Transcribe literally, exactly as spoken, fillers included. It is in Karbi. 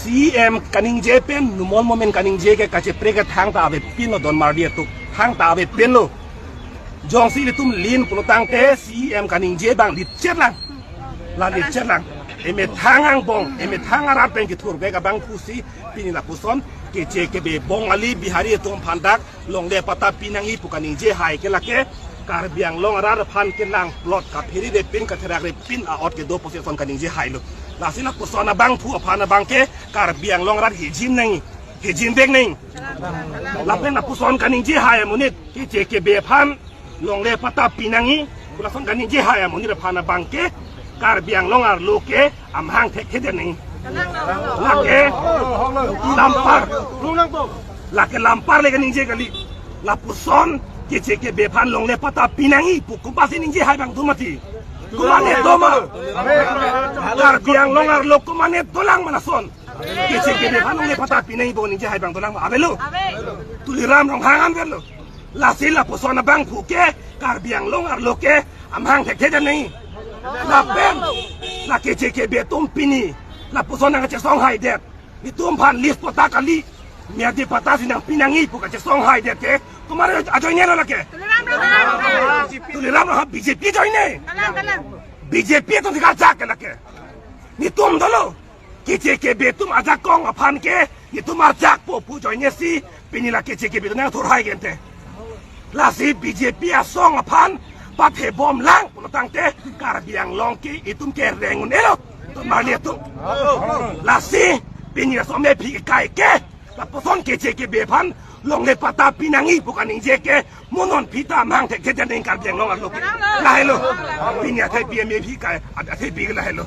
C E M kaningje pen, numon momen kaningje ke kacheprek ke thangta avepinlo don marli atum. Thangta avepinlo. Jongsi ilitum lin pulotangte C E M kaningje abang litchet lang. La litchet lang. Emethang angbong, emethang arat pen kethurvek abangphu si pini lapuson keche kebe Bongali Bihari atum aphan dak longle patta pinangji pu kaningje hai ke lake Karbi Anglong arat aphan kelang plot kaphere repin katherak repin a-ot kedo pusi lason kaningje hailo. Lasi lapuson abangphu aphan abang ke Karbi Anglong arat hijin nangji, hijinvek nangji. Lapen lapuson kaningje hai amonit keche kebe aphan longle patta pinangji pu lason kaningje hai amonit aphan abang ke Karbi Anglong arlo ke amahang thekthedet nangji. Lake lampar. Lake lampar le kaningje kali. Lapuson keche kebe aphan longle patta pinangji pu komatsi ningje hai abang do mati? Komatne do ma? Karbi Anglong arlo komatne dolang ma lason? Keche kebe aphan longle patta pinangji pu ningje hai abang dolang ma? Avelo. Tuliram Ronghang an verlo. Lasi lapuson abangphu ke Karbi Anglong arlo ke amahang thekthedet nangji. Lapen la keche kebe atum pini lapuson nangkachesong haidet. Netum aphan lease patta kali, miyadi patta si nangpinangji pu kachesong haidet ke komat ajoinelo lake? Tuliram Ronghang. Tuliram Ronghang B J P ajoine. Kalang, kalang. B J P atum si kajak ke lake. Netum dolo. Keche kebe atum ajakong aphan ke netum ajakpo pu ajoine si pini la keche kebe atum nangthur hai ke ante. Lasi B J P asong aphan pathebomlang pulotangte Karbi Anglong ke itum kereng un-elo. Don marli atum. Lasi pini laso mephi kai ke lapuson keche kebe aphan longle patta pinangji pu kaningje ke mo non phi ta amahang thekthedet nangji Karbi Anglong arlo ke. Lahelo. Pini athepi mephi kai, athepi ke lahelo.